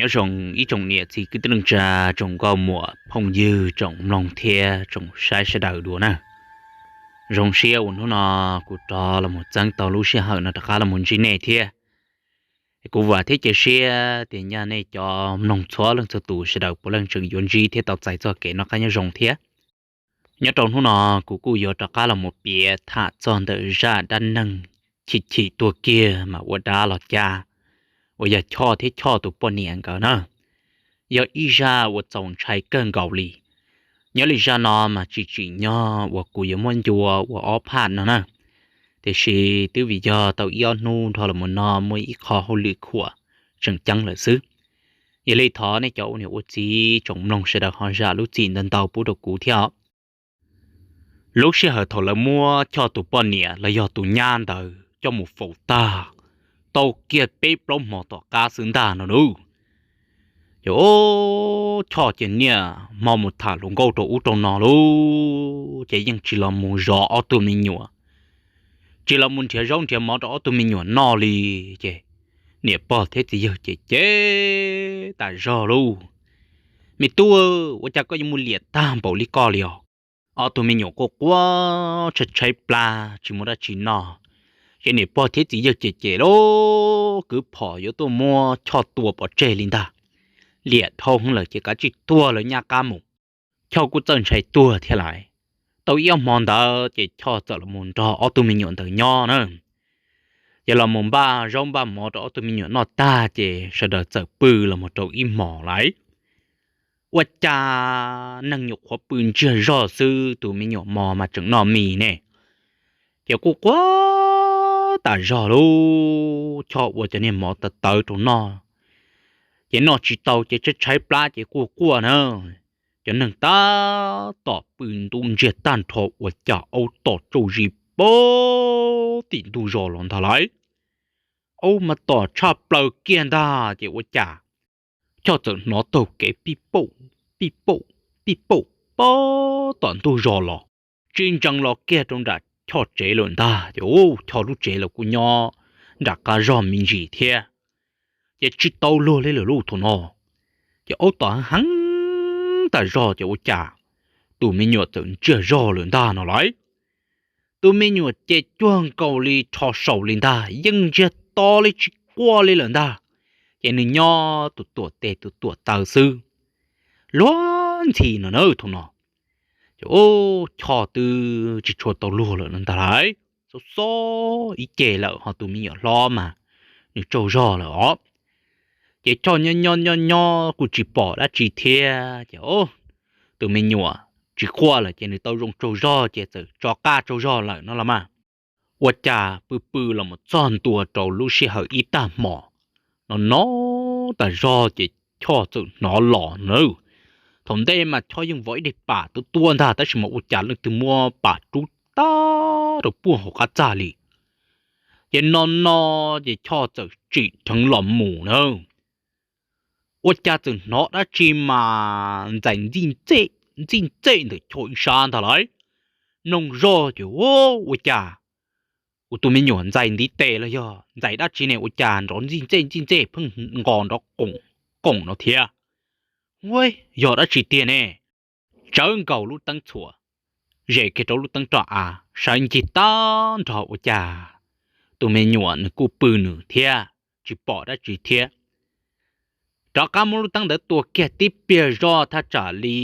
Nyob zoo ib tsoom niam txiv kwv tij neej tsa, tsoom nkauj muam phooj ywg, tsoom mloog thiab tsoom saib sawv daws dua na. Zoo siab uas hnub no kuv rov los mus txeeb tau lub sij hawm no rov qab los mus ntsib nej thiab. Kuv vam thiab cia siab tias nyaj nej cov mloog txhua leej txhua tus sawv daws puav leej tseem yuav ntsib thiab tau txais txoj kev noj qab nyob zoo thiab. Nyob rau hnub no kuv kuj yuav rov qab los mus piav tham txog ntawm zaj dab neeg chim chim tuag kiag mas ua dab los cab, uas yog Choj thiab Choj tus poj niam nkawd na. Yog ib zaj uas txaus ntshai kawg nkaus li. Nyob li zaj no mas tsis tsim nyog uas kuv yuav muab ncua ua ob phaj no na, tiam sis twb vim yog tau ib ob hnub nrho los mus no muaj ib qho hauj lwm khuam tseem ceeb lawm xwb. Yog li thov nej cov ua niam ua txiv tsoom mloog sawv daws ho zam lub txim ntau ntau pub rau kuv thiab os. Lub sij hawm thaum lawv muab Choj tus poj niam los yog tus nyab ntawd coj mus faus tag, tau kiag peb plaub hmo tom qab xwb ntag no lauj. Ces Choj ces niaj hmo mus tham hluas nkauj rau ub rau no lauj, ces yeej tsis los mus zov ob tug me nyuam, tsis los mus nrhiav zaub nrhiav mov rau ob tug me nyuam noj li. Ces niam pog thiab txiv yawg ces cem tas zog lauj: Me tub, ua cas koj yuav mus liam tag npaum li koj li os? Ob tug me nyuam quaj quaj tshaib tshaib plab tsis muaj dab tsi noj, ces niam pog thiab txiv yawg cem cem lauj, kwv phom yuav tuaj muab Choj tua pov tseg li ntag. Liam dhau heev lawm ces kav tsij tuag lawv nyab qab mus. Choj kuj txawj ntshai tuag thiab lawm. Tau ib ob hmo ntawd ces Choj txawm los mus nrog ob tug me nyuam ntawd nyob na. Ces los mus npaj zaub npaj mov rau ob tug me nyuam noj tag ces sawv daws txawm pw los mus rau ib hmos lawm. Ua cas neeg nyuam qhuav pw ntsiag zog xwb tus me nyuam mos mas tseem noj mis ne. Ces quaj quaj tas zog lauj, Choj ua cov niag mov tawv tawv rau noj, ces noj tsis tau ces tshaib tshaib plab ces quaj quaj na. Cov neeg tab tom pw ntub ntsiag tag nrho ua cas aub tom tsauj zis pem tim ntug zos los ntag lauj. Aub mas tom tshaj plaws kiag ntag ces ua cas Choj txawm hnov taug kev pij pauj, pij pauj, pij pauj pem tom ntug zos los, tsis ntsees los kiag rau nram Choj tsev lawm ntag. Ces Choj lub tsev los kuj nyob nram qab zog me ntsis thiab, ces tsis tau luag li lawm lauj thaum no. Ces aub tom heev tas zog ces ua cas tus me nyuam txawm ntsiag zog lawm ntag no lauj. Tus me nyuam ces cuag nkaus li rho saum li ntag, yeej ntsiag to li tsis quaj li lawm ntag. Ces nws nyob tus tuam tes tus tuam taw xwb, luag ntxhi no na thaum no. Ces Choj twb tsis tshua tau luag lawm no ntag lauj, xob xob ib ce lawm ho tus me nyuam hlob mas nws tsaug zog lawm os. Ces Choj nyob nyob nyob nyob kuj tsis pom dab tsi thiab ces tus me nyuam tsis quaj lawm ces nws tau zoo tsaug zog ces txawm tso qab tsaug zog lawm no los mas. Ua cas pw pw los mus txog ntua rau lub sij hawm ib tag hmo no no tas zog ces Choj txawm hnov los na. Thaum ntej mas Choj yeej vov ib daim pam tuab tuab ntag tab sis mas ua cas leej twg muab pam rub tag rau puag hauv qab txaj li. Ces no no ces Choj txawm tsim dheev los mus na. Ua cas txawm hnov dab tsi mas ntxais ntxij ntxej ntxij ntxej ntawm Choj ib sab ntag lauj. Mloog zoj ces ua cas ua tus me nyuam ntxais ntiv tes los yog ntxais dab tsi ne ua cas nrov ntxij ntxej ntxij ntxej pheej nqos nrov qoom qoom no thiab. Ua, yog dab tsi tiag ne? Tsawv nkaus lub teeb txhuam, zes kiag rau lub teeb roj av saib ncig tag nrho ua cas tus me nyuam nws kuj pw nws thiab, tsis pom dab tsi thiab. Rov qab muab lub teeb ntawd tua kiag tib pliag zoj thaj tsam li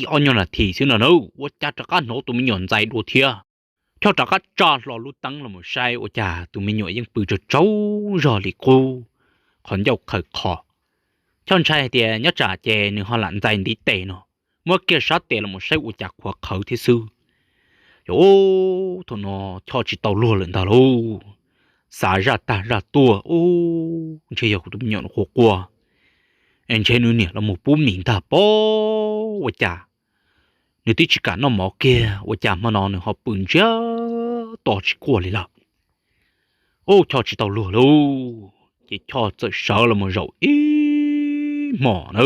ib ob nyuag nas this xwb no na, ua cas rov qab hnov tus me nyuam ntxais dua thiab. Choj rov qab tsa hlo lub teeb los mus saib ua cas tus me nyuam yeej pw tsaug tsaug zog li qub, qhov ncauj qhaws qho. Choj ntshai hais tias nyob tsam ces nws ho lam ntxais ntiv tes no, muab kiag sab tes los mus saib ua cas qhuav qhawv thiab xwb. Ces thaum no Choj tsis tau luag lawm ntag lauj, xav zaj tag zaj tuaj, ub, ntshe yog kuv tus me nyuam no quaj quaj, es ntshe nws niam los mus pub mis ntag pob, ua cas nws twb tsis kam noj mov kiag ua cas hmo no nws ho pw ntsiag to tsis quaj li lawm. Ub, Choj tsis tau luag lauj, ces Choj txawm sawv los mus zaum ib hmos na.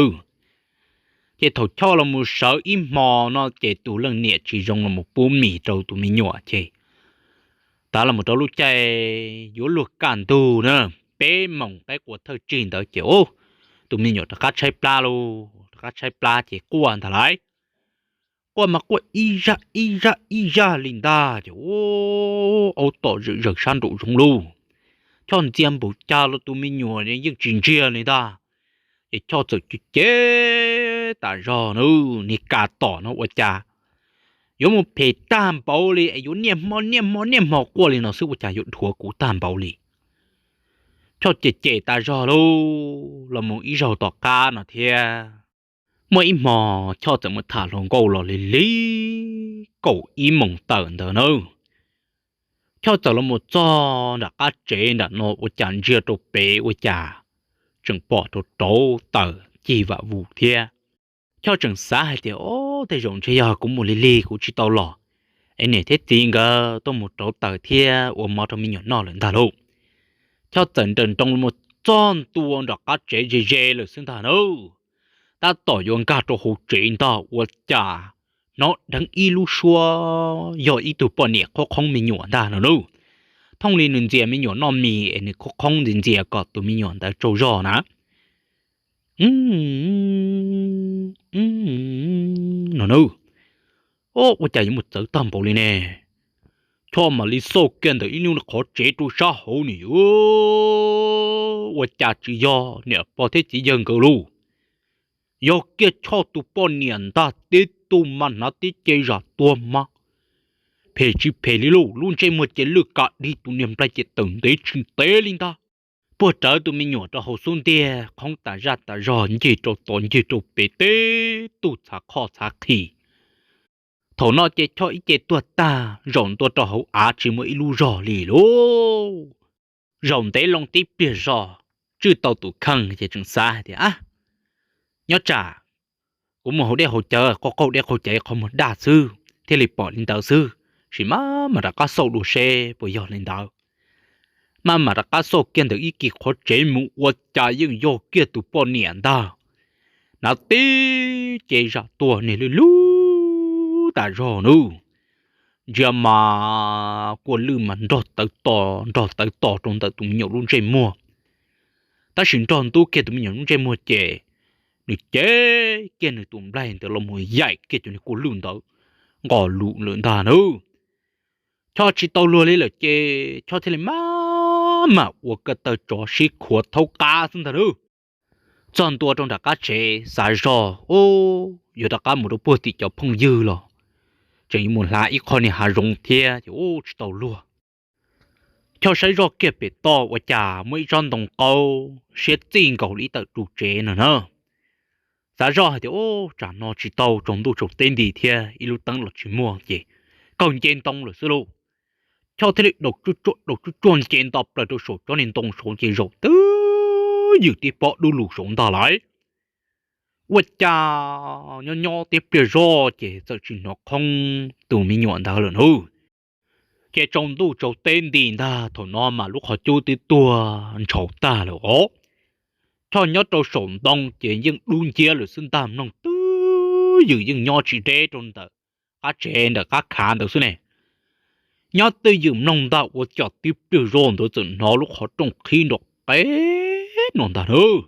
Ces thaum Choj los mus sawv ib hmo no ces tus leej niam tsis zoo los mus pub mis rau tus me nyuam ces tav los mus rau lub caij yuav luag kaj ntug na, peb moos qaib qua thawj tsig ntawd ces ub, tus me nyuam rov qab tshaib plab lauj, rov qab tshaib plab ces quaj ntag lauj. Quaj mas quaj ib zaj ib zaj ib zaj li ntag ces ua aub tom zawm zaws sab nraum zoov lauj. Choj ntxias npaum cas los tus me nyuam yeej tsis ntsiag li ntag. Ces Choj txawm cem cem tas zog na, niag ka tom no ua cas yuav mus phem tag npaum li es yuav niaj hmo niaj hmo niaj hmo quaj li no xwb ua cas yuav dhuav kuv tag npaum li. Choj cem cem tas zog lauj, los mus ib zaug tom qab no thiab. Muaj ib hmo Choj txawm mus tham hluas nkauj los lig lig kaum ib moos tawm ntawd na. Choj txawm los mus txog nram qab tsev nram no ua cas ntsia rau pem ua cas tseem pom rau rauv taws cig vam vus thiab. Choj tseem xav hais tias, o, tej zaum ntshe yog kuv mus lig lig kuv tsis tau los, es niam thiab txiv nkawd tuaj mus rauv taws thiab ua mov rau me nyuam noj lawm ntag lauj. Choj txawm nrawm nroos los mus txog ntua nram qab tsev ze ze lawm xwb ntag na. Tab tom yuav nkag rau hauv tsev ntag ua cas hnov dheev ib lub suab yog ib tug poj niam qhuab qhoob me nyuam ntag no na. Thooj li nws ntxias me nyuam noj mis es nws qhuab qhoob ntxias ntxias kom tus me nyuam ntawd tsaug zog na. No na, ua cas yuav mus txawv tag npaum li ne? Choj mam li xauj kiag ntawm ib lub qhov tsev rau sab hauv nws yuav ua cas tsis yog niam pog thiab txiv yawg nkawd lauj. Yog kiag Choj tus poj niam ntag, tib tug mas hnav tib ce zam tuag mas phem tsis phem li lauj, lub ntsej muag ces lwj ka dig tus niag nplaig ces tawm ntev tsis ntev li ntag. Puag rawv tus me nyuam rau hauv xub ntiag qhoob tas zaj tas zog ncig rau tod ncig rau pem tib tug txhav qhoj txhav qhis. Thaum no ces Choj ib ce tuag tag zaum ntua rau hauv av tsis muaj ib lub zog li lauj. Zaum ntev loo tib pliag zog tswj tau tus kheej ces tseem xav hais tias, a, nyob tsam kuv mus haus dej haus cawv qaug qaug dej qaug cawv qhov muag daj xwb thiaj li pom li ntawd xwb, sis mas mam rov qab xauj dua seb puas yog li ntawd. Mas mam rov qab xauj kiag ntawm ib kis qhov tsev mus ua cas yeej yog kiag tus poj niam ntag. Hnav tib ce zam tuag niag lwj lub tas zog nawb. Ntsia mas kua lwj mas nrog tawv to, nrog tawv to rau ntawm tus me nyuam lub ntsej muag. Tab sis nrog ntub kiag tus me nyuam lub ntsej muag ces nws cev kiag nws tus nplaig ntawd los mus yaim kiag cov niag kua lwj ntawd nqos lus lawm ntag nawb. Choj tsis tau luag li lawm ces Choj thiaj li maj mam ua ko taw tsov sib khuav thaub qab xwb ntag nawb. Txog ntua rau nram qab tsev xav zog, u, yuav rov qab mus rau puag tim cov phooj ywg los tseem yuav mus hlav ib qho niag hav zoov thiab ces u tsis tau luag. Choj saib zoj kiag pem toj ua cas muaj ib tsob ntoo qaub siab txij nkaus li ib tawm ru tsev no na. Xav zoj hais tias, u, tsam no tsis tau tsaus ntuj tsaus teb nti thiab ib lub teeb los tsis muaj ces kawg nce ntoo lawm xwb lauj. Choj thiaj li daus tsuj tsuag nce nto plaws rau saum tsob niag ntoo saud ces zaum twb ywm tib pob dub lug saud ntag lauj. Ua cas nyob nyob tib pliag zoj ces txawm tsis hnov qhoob tus me nyuam ntawd lawm nawb. Ces tsaus ntuj tsaus teb nti ntag thaum no mas lub qhov cub twb tuag ntshaus tag lawm os. Choj nyob rau saum ntoo ces yeej dub nciab lawm xwb ntag, mloog twb ywm yeej nyob tsis deb rau ntawm qab tsev ntawm qab khav ntawd xwb ne. Nyob twj ywm mloog ntag ua cas tib pliag zoj ntawd txawm hnov lub qhov rooj qhib nrov qeb no ntag nawb.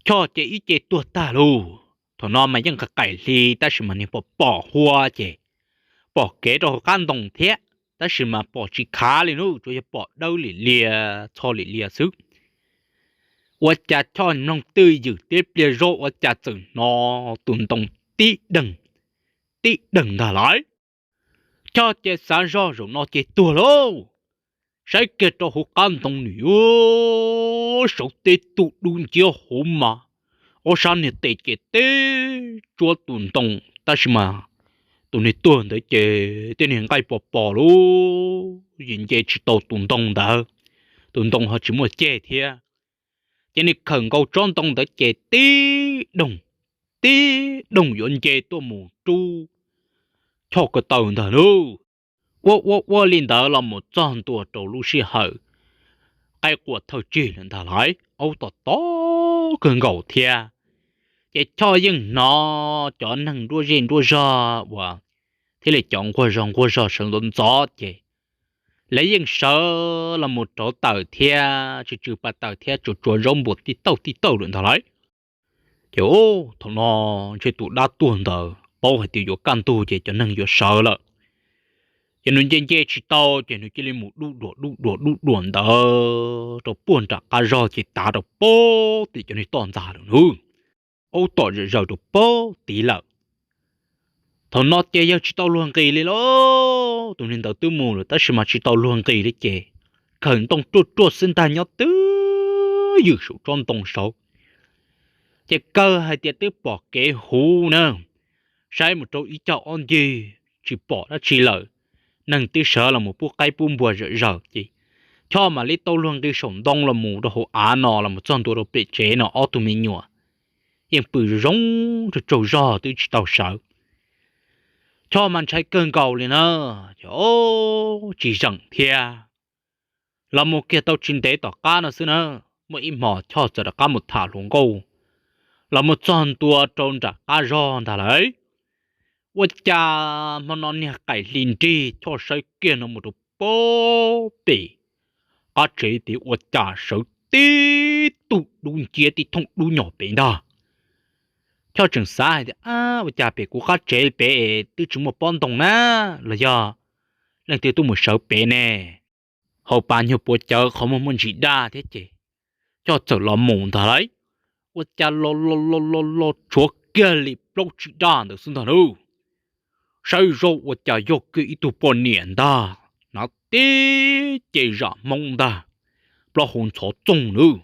Choj ces ib ce tuag tag lauj. Thaum no mas yeej qaim hli tab sis mas niag pom pom huab ces pom kev rau hauv qab ntoo thiab, tab sis mas pom tsis khav li nawb, tsuas yog pom dawb lim lias txho lim lias xwb. Ua cas Choj mloog twj ywm tib pliag zoj ua cas txawm hnov tus ntoo tib deeg, tib deeg ntag lauj. Choj ces xav zoj zaum no ces tuag lauj. Saib kiag rau hauv qab ntoo nws yuav saud teb tug dub nciab hauv mas ob sab niag tes ces teb tsuab tus ntoo, tab sis mas tus niag tuag ntawd ces tej niag nqaij pos pos lauj, yeej nce tsis tau tus ntoo ntawd, tus ntoo ho tsis muaj ceg thiab. Ces nws khawm nkaus tsob ntoo ntawd ces tib doog, tib doog yuav nce tuaj mus rub Choj ko taw ntag lauj. Ua ua ua li ntawd los mus txog ntua rau lub sij hawm qaib qua thawj tsig lawm ntag lauj, aub tom tom kawg nkaus thiab. Ces Choj yeej hnov cov neeg nruab zej nruab zog uas thiaj li cov nquag zog nquag zog sawv ntxov ntxov ces lawv yeej sawv los mus rauv taws thiab tsw tsw pa taws thiab tsuav tsuav zaub npua tij tauj tij tauj lawm ntag lauj. Ces thaum no ntshe tus dab tuag ntawd paub hais tias yuav kaj ntug ces cov neeg yuav sawv lawm. Ces nws nce nce tsis tau ces nws cia li mus dub duam dub duam dub duam ntawd rau puag nram qab zog ces tav rau puag tim cov niag toj ntxas lawm nawb, aub tom zom zaws rau puag tid lawm. Thaum no ces yawg tsis tau luag nqis li lauj, tus niag ntawd twb mus lawm tab sis mas tsis tau luag nqis li ces khawm ntoo ruaj ruaj xwb ntag nyob twb ywm saum tsob ntoo saud. Ces kawg hais tias twb pom kev huv na, saib mus rau ib cag ob ncig tsis pom dab tsi lawm, neeg twb sawv los mus pub qaib pub npua zom zaws ces Choj mam li tau luag nqis saum ntoo los mus rau hauv av no los mus txog ntua rau pem tsev no ob tug me nyuam yeej pw zoo tsaug zog twb tsis tau sawv. Choj mas ntshai kawg nkaus li na, ces tsis zeem thiab. Los mus kiag tau tsis ntev tom qab no xwb na, muaj ib hmos Choj txawm rov qab mus tham hluas nkauj los mus txog ntua rau nram qab zog ntag lauj. Ua cas hmo no niag qaim hli nrig Choj saib kiag no mus rau puag pem qab tsev tid ua cas sawv tib tug dub nciab tib thooj dub nyos pem ntag. Choj tseem xav hais tias, ua cas pem kuv qab tsev pem twb tsis muaj pob ntoo na, los yog leej twg tuaj mus sawv pem ne? Hauv pas nyuag puav cawv qhov muag muaj ntsis daj thiab ces Choj txawm los mus ntag lauj. Ua cas los los los los los tshuav kiag li plaub tsib daj ntawd xwb ntag nawb. Saib zoj ua cas yog kiag ib tug poj niam ntag, hnav tib ce zam hmoob ntag, plaub hau ntxhov txoog nawb.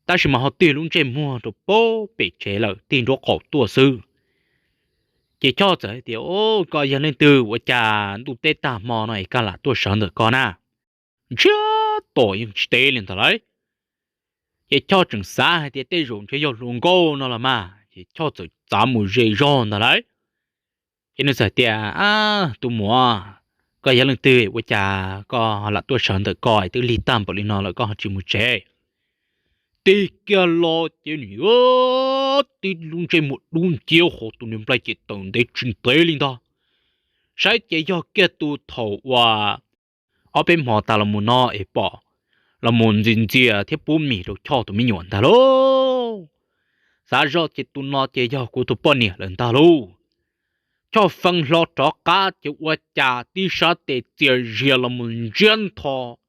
Tab sis mas ho tig lub ntsej muag rau puag pem tsev lawm tig nraub qaum tuaj xwb. Ces Choj txawm hais tias, koj yog leej twg ua cas ntuj teb tag hmo no es koj lam tuaj sawv ntawm ko na? Ntsiag to yeej tsis teb li ntag lauj. Ces Choj tseem xav hais tias tej zaum ntshe yog hluas nkauj no los mas, ces Choj txawm txav mus ze zog ntag lauj. Ces nws txawm hais tias, tus muam, koj yog leej twg ua cas koj lam tuaj sawv ntawm ko twb lig tag npaum li no lawm koj ho tsis mus tsev? Tig kiag los ces nws tib lub ntsej muag dub nciab hos tus niag nplaig ces tawm ntev tsis ntev li ntag. Saib ces yog kiag tus thaum uas ob peb hmo tas los mus no es pom los mus ntxias ntxias thiab pub mis rau Choj tus me nyuam ntag lauj. Xav zoj ces tus no ces yog kuv tus poj niam lawm ntag lauj. Choj feej hlo rov qab ces ua cas tib sab tes txias zias los mus ntsiab nthos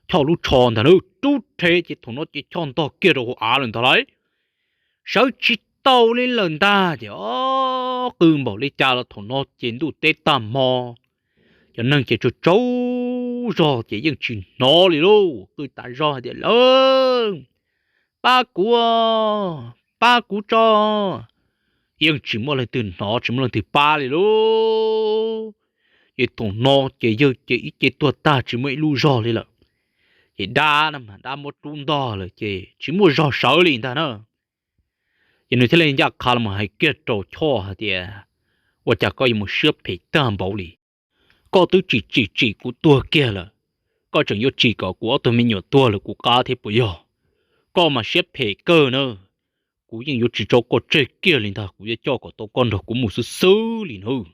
Choj lub tsho ntag lauj, rub rhe ces thaum no ces Choj ntog kiag rau hauv av lawm ntag lauj. Sawv tsis tau li lawm ntag ces o, qw npaum li cas los thaum no ces ntuj teb tag hmo, cov neeg ces tsaug tsaug zog ces yeej tsis hnov li lauj. Qw tas zog hais tias, lawv, pab kuv, pab kuv tso. Yeej tsis muaj leej twg hnov tsis muaj leej twg pab li lauj. Ces thaum no ces yawg ces ib ce tuag tag tsis muaj ib lub zog li lawm. Ces dab no mas dab muab rub ntog lawm ces tsis muaj zog sawv li ntag na. Ces nws thiaj li ncaj qha los hais kiag rau Choj hais tias, ua cas koj yuav mus siab phem tag npaum li? Koj twb tsis tsim tsim kuv tuag kiag lawm, koj tseem yuav tsim kom kuv ob tug me nyuam tuag lawm kuv qab thiab puas yog? Koj mas siab phem kawg na, kuv yeej yuav tsis tso koj tseg kiag li ntag, kuv yuav coj kom tau koj nrog kuv mus xwb xwb li nawb.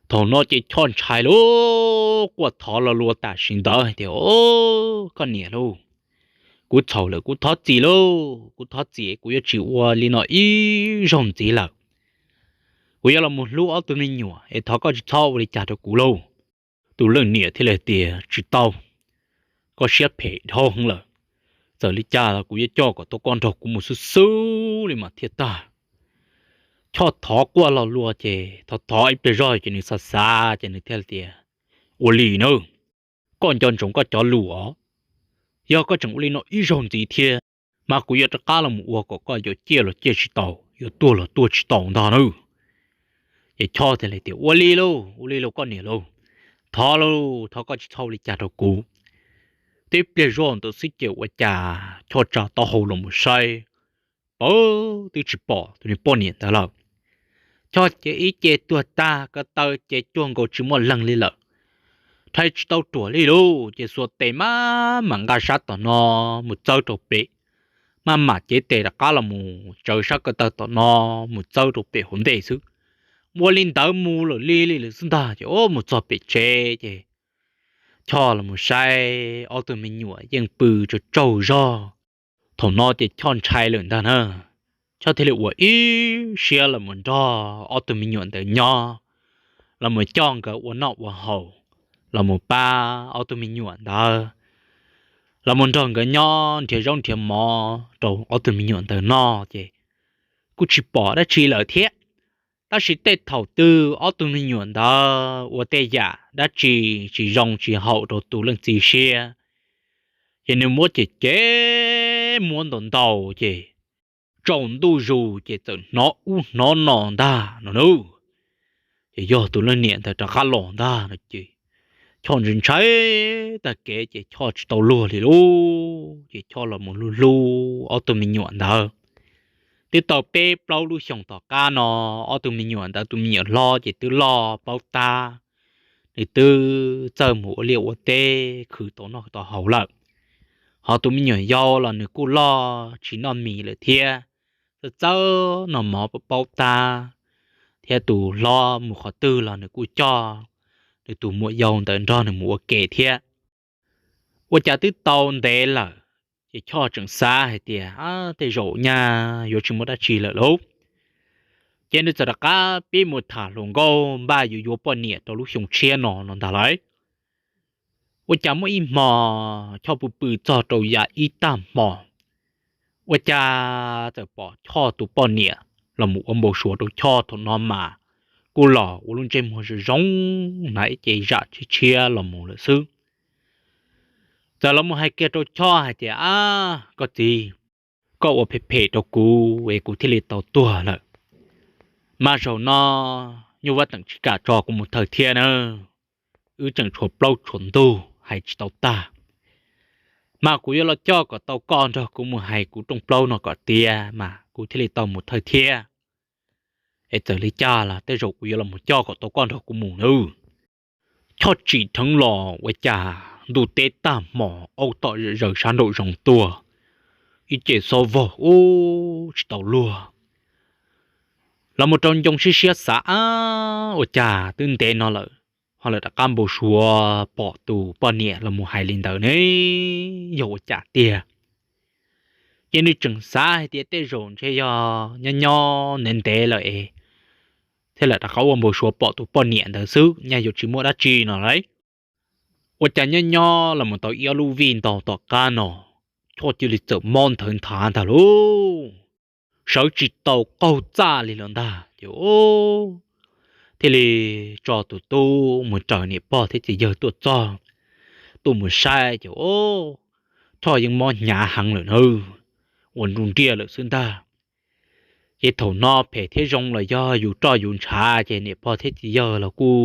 Thaum no ces Choj ntshai lauj, quaj thov lo lua tam sim ntawd hais tias, o, koj niam lauj, kuv txhaum lawm, kuv thov txim lauj, kuv thov txim, kuv yuav tsis ua li no ib zaug ntxiv lawm. Kuv yuav los mus hlub ob tug me nyuam es thov koj tsis txhob ua li cas rau kuv lauj. Tus leej niam thiaj li tias, tsis tau, koj siab phem dhau heev lawm, txawm li cas los kuv yuav coj kom tau koj nrog kuv mus xwb xwb li mas thiaj tag. Choj thov quaj lo lua ces thov thov ib pliag zog ces nws xav xav ces nws thiaj li tias, ua li nawb, koj nco ntsoov koj cov lus os, yog koj tseem ua li no ib zaug ntxiv thiab mas kuv yuav rov qab los mus ua kom koj yuav ciaj los ciaj tsis tau, yuav tuag los tuag tsis tau ntag nawb. Ces Choj thiaj li tias, ua li lauj, ua li lauj koj niam lauj, thov lauj, thov koj tsis txhob ua li cas rau kuv. Tib pliag zoj ntawd xwb ces ua cas Choj tsa taub hau los mus saib, pawg twb tsis pom tus niag poj niam ntawd lawm. Choj ces ib ce tuag tag, ko taw ces cuag nkaus tsis muaj leeg li lawm, rhais tsis tau ruam li lauj. Ces xuas tes maj mam nqa sab tom no mus txawb rau pem, maj mam cev tes rov qab los mus tsawv sab ko taw tom no mus txawb rau pem hauv ntej xwb. Ua li ntawd mus lawm li li lawm xwb ntag ces mus txog pem tsev ces Choj los mus saib ob tug me nyuam yeej pw tsaug tsaug zog. Thaum no ces Choj ntshai lawm ntag na. Choj thiaj li ua ib siab los mus nrog ob tug me nyuam ntawd nyob, los mus coj nkawd ua noj ua haus, los mus pab ob tug me nyuam ntawd, los mus nrog nkawd nyob nrhiav zaub nrhiav mov rau ob tug me nyuam ntawd noj ces kuj tsis pom dab tsi lawm thiab. Tab sis tej thaum twg ob tug me nyuam ntawd ua tej yam dab tsi tsis zoo tsis haum rau tus leej txiv siab, ces nws muab ces ces muab ntaus ntaus ces tsaus ntuj zus ces txawm hnov ub hnov no ntag no nawb. Ces yog tus leej niam ntawd rov qab los ntag no ces Choj ntshai ntshai tag kev ces Choj tsis tau luag li lauj. Ces Choj los mus hlub hlub ob tug me nyuam ntawd. Twb tau peb plaub lub xyoos tom qab no, ob tug me nyuam ntawd tus me nyuam hlob ces twb loj paub tab, nws twb txawj mus ua liaj ua teb khwv tau noj tau haus lawm. Ho tus me nyuam yau los nws kuj loj tsis noj mis lawm thiab, txawj txawj noj mov paub tab, thiab tus hlob mus qhov twg los nws kuj coj nws tus muam yau ntawd nrog nws mus ua ke thiab. Ua cas twb tau ntev lawm, ces Choj tseem xav hais tias tej zaum nyaj yuav tsis muaj dab tsi lawm lauj. Ces nws txawm rov qab pib mus tham hluas nkauj npaj yuav yuav poj niam rau lub xyoo tshiab no no ntag lauj. Ua cas muaj ib hmo Choj pw pw txog rau yav ib tag hmo, ua cas txawm pom Choj tus poj niam los mus ua npau suav rau Choj. Thaum no mas kuj los ua lub ntsej muag zoo zoo, hnav ib ce zam tshiab tshiab los mus lawm xwb. Txawm los mus hais kiag rau Choj hais tias, Ab, koj txiv, koj ua phem phem rau kuv es kuv thiaj li tau tuag lawm. Mas zaum no Nyuj Vaj Teem tsis kam tso kuv mus thawj thiab na. Wb tseem tshuav plaub tshuav ntug hais tsis tau tag. Mas kuv yuav los coj kom tau koj nrog kuv mus hais kuv rooj plaub no kom tiav mas kuv thiaj li tau mus thawj thiab. Es txawm li cas los tej zaum kuv yuav los mus coj kom tau koj nrog kuv mus nawb. Choj tsim dheev los ua cas ntuj teb tag hmo, aub tom zaws sab nraum zoov tuaj, ib ce xob vog ub tsis tau luag. Los mus rau ncoo siab siab xav, Ab, ua cas twb ntev no lawm ho lawv rov qab npau suav pom tus poj niam los mus hais li ntawd ne, yog ua cas tiag? Ces nws tseem xav hais tias tej zaum ntshe yog nyob nyob ntev ntev lawm es thiaj lam rov qab ua npau suav pom tus poj niam ntawd xwb, nyaj yuav tsis muaj dab tsi no lauj. Ua cas nyob nyob los mus tau ib ob lub vij ntau tom qab no, Choj cia li txawm mob nthawv nthav ntag lauj, sawv tsis tau qaug txaj li lawm ntag. Ces thiaj li tso tus tub mus raws niam pog thiab txiv yawg tuaj txog, tuaj mus saib ces Choj yeej mob hnyav heev lawm na, ua nruj nriaj lawm xwb ntag. Ces thaum no phem thiab zoo los yog yus roj yus ntshav ces niam pog thiab txiv yawg los kuj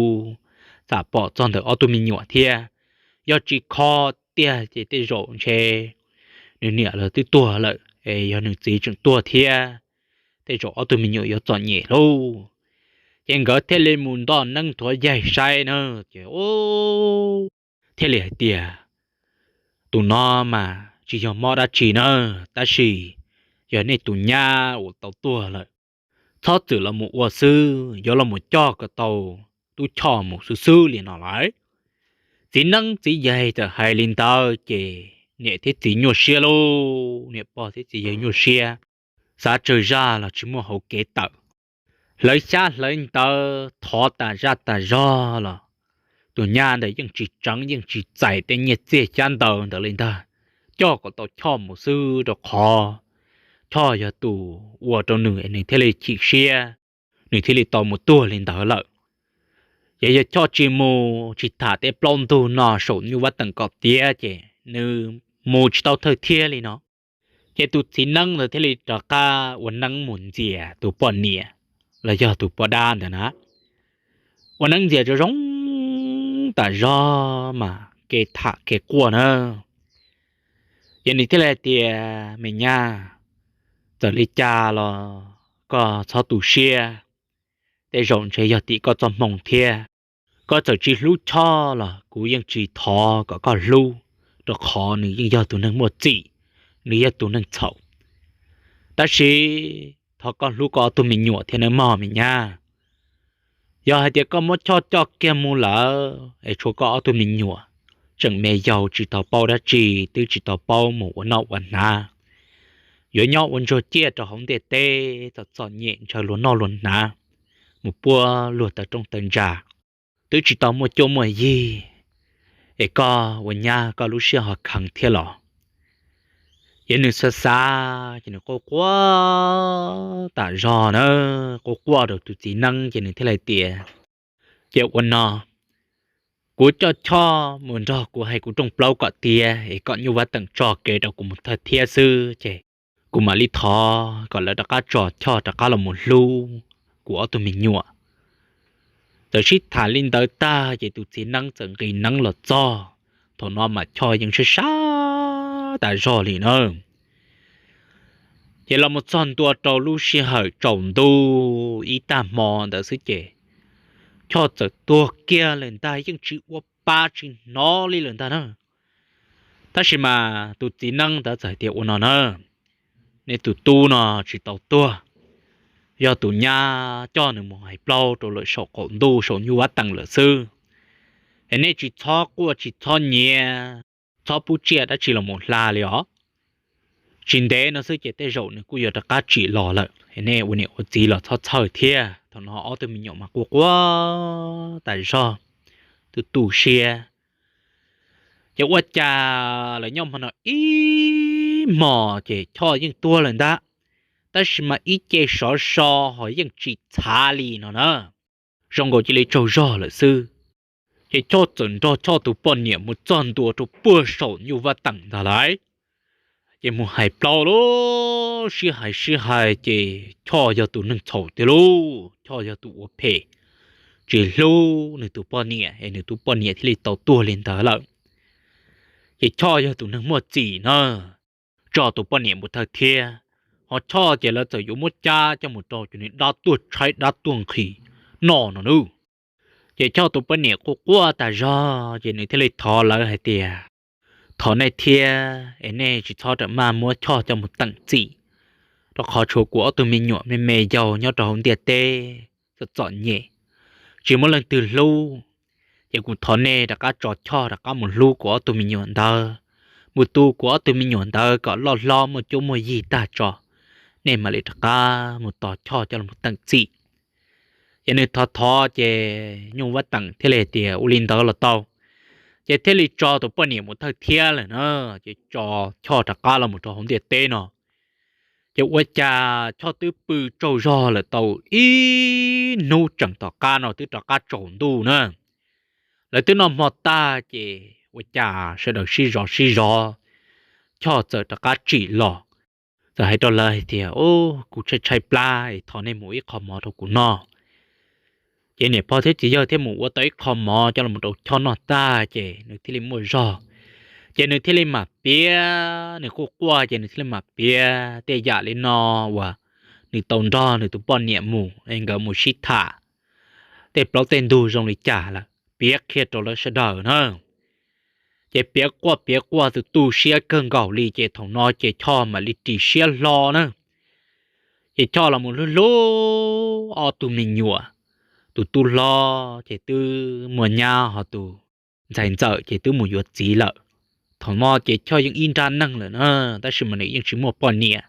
txawm pom txog ntawm ob tug me nyuam thiab. Yog tsis kho tiag ces tej zaum ntshe nws niam los twb tuag lawm es yog nws txiv tseem tuag thiab, tej zaum ob tug me nyuam yuav txom nyem lauj. Ces nkawd thiaj li mus nto neeb nthuav yaig saib na, ces thiaj li hais tias, Tus no mas tsis yog mob dab tsi na, tab sis yog nej tus nyab uas tau tuag lawm. Txhob txwm los mus ua xwb, yuav los mus coj kom tau tub Choj mus xwb xwb li no lawm. Txiv neeb txiv yaig txawm hais li ntawd ces niam thiab txiv nyuaj siab lauj, niam pog thiab txiv yawg nyuaj siab, xav tsawg zaj los tsis muaj hauv kev tawm. Hlawv xyab hlawv ntawv thov tas zaj tas zog los tus nyab ntawd yeej tsis tseev yeej tsis txais tej nyiaj txiag xyab ntawv ntawd li ntag, coj kom tau Choj mus xwb rau qhov Choj yog tus ua rau nws, nws thiaj li chim siab, nws thiaj li tau mus tuag li ntawd lawm. Ces yog Choj tsis mus tsis tham tej plaub ntug no saum Nyuj Vaj Teem kom tiav ces nws mus tsis tau thawj thiab li no. Ces tus txiv neeb ntawd thiaj li rov qab ua neeb mus ntxias tus poj niam los yog tus poj dab ntawd na. Ua neeb ntxias zoo zoo tas zog mas kev tham kev quaj na. Ces nws thiaj li hais tias, Me nyab, txawm li cas los koj txhob tu siab, tej zaum ntshe yog tim koj txoj hmoo thiab. Koj txawm tsis hlub Choj los kuv yeej tsis thov kom koj hlub, rau qhov nws yeej yog tus neeg muaj txim, nws yog tus neeg txhaum. Tab sis thov koj hlub koj ob tug me nyuam thiab nawb mog me nyab. Yog hais tias koj muab Choj coj kiag mus lawm es tshuav koj ob tug me nyuam, tseem me yaus tsis tau paub dab tsi, twb tsis tau paub mus ua noj ua hnav, yuav nyob ua ntsuag ciaj rau hauv ntiaj teb txom txom nyem ntshaw luag noj luag hnav, mus puab luag taw rooj taw ntsa, twb tsis tau muaj cuab muaj yig, es koj ua nyab koj lub siab ho kheev thiab los? Ces nws xav xav ces nws quaj quaj tas zog na, quaj quaj rau tus txiv neeb ces nws thiaj li tias, Ces ua no, kuv coj Choj mus nrog kuv hais kuv rooj plaub kom tiav es kom Nyuj Vaj Teem tso kev rau kuv mus thawj thiab xwb ces kuv mam li thov kom lawv rov qab tso Choj rov qab los mus hlub kuv ob tug me nyuam. Txawm sib tham li ntawd tag ces tus txiv neeb txawm nqis neeb los txog. Thaum no mas Choj yeej sab sab tas zog li na. Ces los mus txog ntua rau lub sij hawm tsaus ntuj ib tag hmo ntawd xwb ces Choj txawm tuag kiag lawm ntag, yeej tsis ua pa tsis hnov li lawm ntag na. Tab sis mas tus txiv neeb ntawd txawm hais tias, Ua no na, nej tus tub no tsis tau tuag, yog tus nyab coj nws mus hais plaub rau lawm saum qaum ntuj saum Nyuj Vaj Teem lawm xwb. Es nej tsis txhob quaj tsis txhob nyiav, txhob pub tsiaj dab tsi los mus hla li os. Tsis ntev no xwb ces tej zaum nws kuj yuav rov qab tsim los lawm, es nej ua niam ua txiv los txhob txhawj thiab. Thaum no ob tug me nyuam mas quaj quaj tas zog, tu tu siab. Ces ua cas lawv nyob hmo no ib hmos ces Choj yeej tuag lawm ntag, tab sis mas ib ce sov so ho yeej tsis txhav li no na, zoo nkaus cia li tsaug zog lawm xwb. Ces Choj txawm nrog Choj tus poj niam mus txog ntua rau puag saum Nyuj Vaj Teem ntag lauj. Ces mus hais plaub lub sib hais sib hais ces Choj yog tus neeg txhaum tiag lauj, Choj yog tus ua phem, tsis hlub nws tus poj niam es nws tus poj niam thiaj li tau tuag li ntawd lawm. Ces Choj yog tus neeg muaj txim na, tso tus poj niam mus thawj thiab, ho Choj ces lawv txawm yuav muab cab coj mus rau cov niag dab tuag tshaib dab tuag nqhis noj no nawb. Ces Choj tus poj niam quaj quaj tas zog ces nws thiaj li thov lawv hais tias, Thov nej thiab es nej tsis txhob rawm maj muab Choj coj mus teem txim, rau qhov tshuav kuv ob tug me nyuam me me yaus nyob rau hauv ntiaj teb txom txom nyem, tsis muaj leej twg hlub. Ces kuv thov nej rov qab tso Choj rov qab mus hlub kuv ob tug me nyuam ntawd, mus tu kuv ob tug me nyuam ntawd kom loj hlob muaj cuab muaj yig tag tso, nej mam li rov qab mus tos Choj coj los teem txim. Ces nws thov thov ces Nyuj Vaj Teem thiaj li hais tias, Ua li ntawd los tau. Ces thiaj li tso tus poj niam mus thawj thiab lawm na, ces tso Choj rov qab los mus rau hauv ntiaj teb no. Ces ua cas Choj twb pw tsaug zog lawm tau ib hnub tseem tom qab no twb rov qab tsaus ntuj na. Lawv twb noj hmo tag ces ua cas sawv daws sib zov sib zov, Choj txawm rov qab tsim los, txawm hais rau lawv hais tias, Kuv tshaib tshaib plab es thov nej mus ib qho mov rau kuv noj. Ces niam pog thiab txiv yawg thiaj mus ua tau ib qho mov coj los rau Choj noj tag ces nws thiaj li muaj zog. Ces nws thiaj li mam piav, nws quaj quaj ces nws thiaj li mam piav tej yam li no uas nws tau nrog nws tus poj niam mus es nkawd mus sib tham tej plaub tej ntug zoo li cas lawm piav qhia rau lawv sawv daws na. Ces piav quaj piav quaj tu tu siab kawg nkaus li ces thaum no ces Choj mam li ris siab hlo na. Ces Choj los mus hlub hlub ob tug me nyuam, tus tub hlob ces twb muaj nyab ho tus ntxhais ntxawm ces twb mus yuav txiv lawm. Thaum no ces Choj yeej ib nrab neeg lawm na, tab sis mas nws yeej tsis muaj poj niam.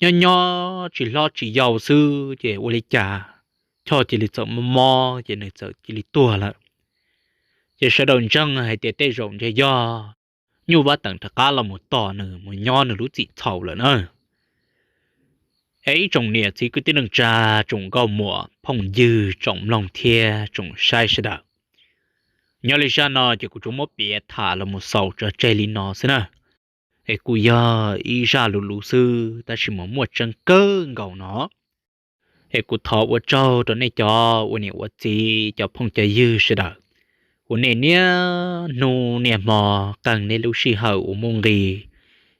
Nyob nyob tsis hlob tsis yau xwb ces ua li cas Choj cia li txawm mob mob ces nws txawm cia li tuag lawm. Ces sawv daws ntseeg hais tias tej zaum ntshe yog Nyuj Vaj Teem rov qab los mus tos nws mus nyob nws lub txim txhaum lawm na. Es ib tsoom niam txiv kwv tij neej tsa, tsoom nkauj muam phooj ywg tsoom mloog thiab tsoom saib sawv daws, nyob li zaj no ces kuv tsuas muab piav tham los mus xaus tso tseg li no xwb na. Es kuj yog ib zaj lus luv xwb tab sis mas muaj tseeb kawg nkaus no. Es kuv thov ua tsaug rau nej cov ua niam ua txiv cov phooj cov ywg sawv daws uas nej niaj hnub niaj hmo qee nej lub sij hawm uas muaj nqis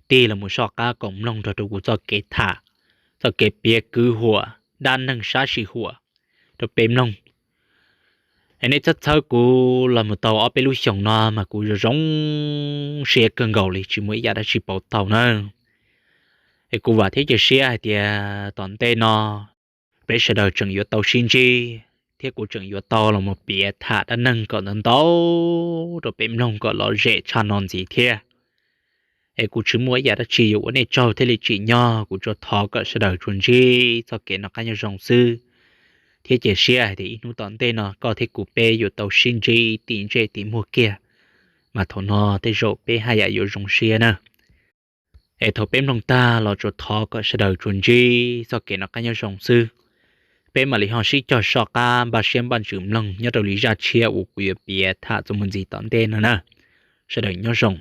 tig los mus soj qab koom mloog nrog rau kuv txoj kev tham, txoj kev piav kwv huam dab neeg sab sij huam rau peb mloog. Es nej txhawb txhawb kuv los mus tau ob peb lub xyoos no mas kuv zoo zoo siab kawg nkaus li tsis muaj ib yam dab tsi pauv tau na. Es kuv vam thiab cia siab hais tias tom ntej no peb sawv daws tseem yuav tau sib ntsib thiab kuv tseem yuav tau los mus piav tham dab neeg kom ntau ntau rau peb mloog kom lom zem tshaj no ntxiv thiab. Es kuv tsis muaj ib yam dab tsi yuav ua nej tsaug thiaj li tsim nyog, kuv tsuas thov kom sawv daws tsuas ntsib txoj kev noj qab nyob zoo xwb, thiab cia siab hais tias ib hnub tom ntej no koj thiab kuv peb yuav tau sib ntsib tim ntsej tim muag kiag, mas thaum no tej zaum peb haj yam yuav zoo siab na. Es thaum peb mloog tag los tsuas thov kom sawv daws tsuas ntsib txoj kev noj qab nyob zoo xwb. Peb mam li ho sib cog soj qab npaj siab npaj ntsws mloog nyob rau li zaj tshiab uas kuv yuav piav tham txuas mus ntxiv tom ntej no na. Sawv daws nyob zoo.